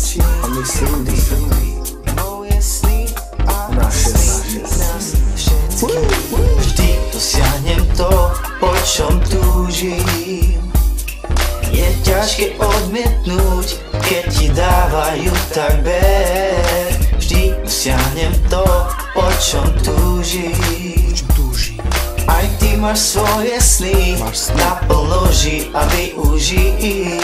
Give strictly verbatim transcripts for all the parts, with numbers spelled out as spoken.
A my Cindy. Moje sny a naše sny. Vždy dosiahnem to, po čom túžim. Je ťažké odmietnúť, Ked ti dávajú, tak ber. Vždy dosiahnem to, po čom túžim. Aj ty máš svoje sny, naplno žij a využij ich.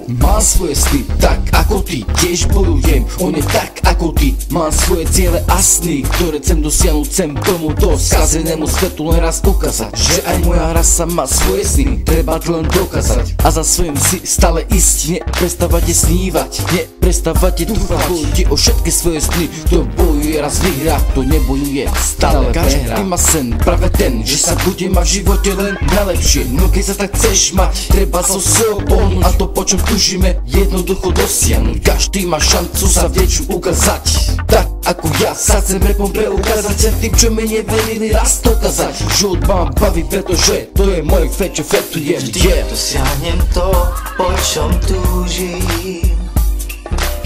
Mám svoje sny, tak ako ty, tiež bojujem o ne tak ako ty. Mám svoje ciele a sny, ktoré chcem dosiahnuť, chcem tomu to skazenému svetu len raz ukázať, že aj moja rasa má svoje sny, treba to len dokázať. A za svojím si stále ísť, neprestávate snívať, neprestávate dúfať. Bojujte o všetky svoje sny, kto bojuje, raz vyhrá, kto nebojuje, stále prehrá. Každý má sen, práve ten, že sa bude mať v živote len najlepšie. No ked sa tak chceš mať, treba so silou pohnúť a to, po čom túžime, jednoducho dosiahnuť. Každý má šancu sa v niečom ukázať. Tak ako ja sa chcem repom preukázať, chcem tým, čo mi neverili, raz dokázať. Život ma baví, preto že to je môj fet, čo fetujem. Vždy dosiahnem to, po čom túžim.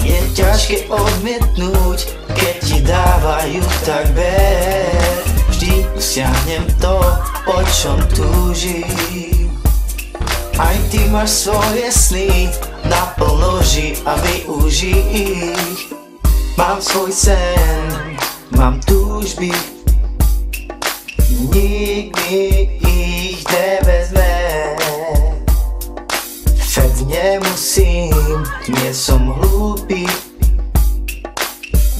Je ťažké odmietnúť, ked ti dávajú, tak ber. Vždy dosiahnem to, po čom túžim. Aj ty máš svoje sny, naplno žij a využij ich. Mám svoj sen, mám túžby, nik mi ich nevezme. Fet nemusím, nie som hlúpy.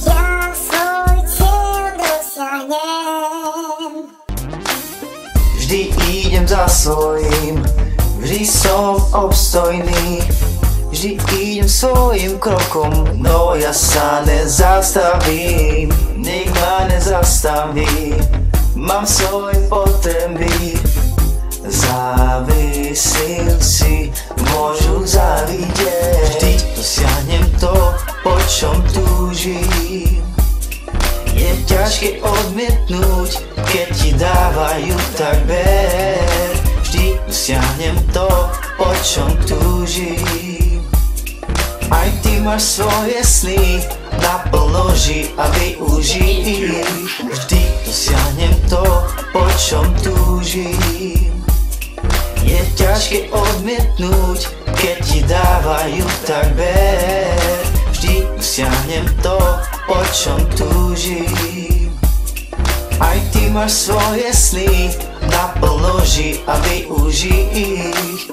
Ja svoj cieľ dosiahnem. Vždy idem za svojím, vždy som obstojný. Vždy idem svojím krokom, no ja sa nezastavím. Nik ma nezastaví, mám svoje potreby. Závisím si, môžu závidieť. Vždy dosiahnem to, po čom túžim. Je ťažké odmietnúť, ked ti dávajú, tak ber. Vždy dosiahnem to, po čom túžim. Aj ty máš svoje sny, naplno žij a využij ich. Vždy dosiahnem to, po čom túžim. Je ťažké odmietnúť, ked ti dávajú, tak ber. Vždy dosiahnem to, po čom túžim. Aj ty máš svoje sny, naplno žij a využij ich.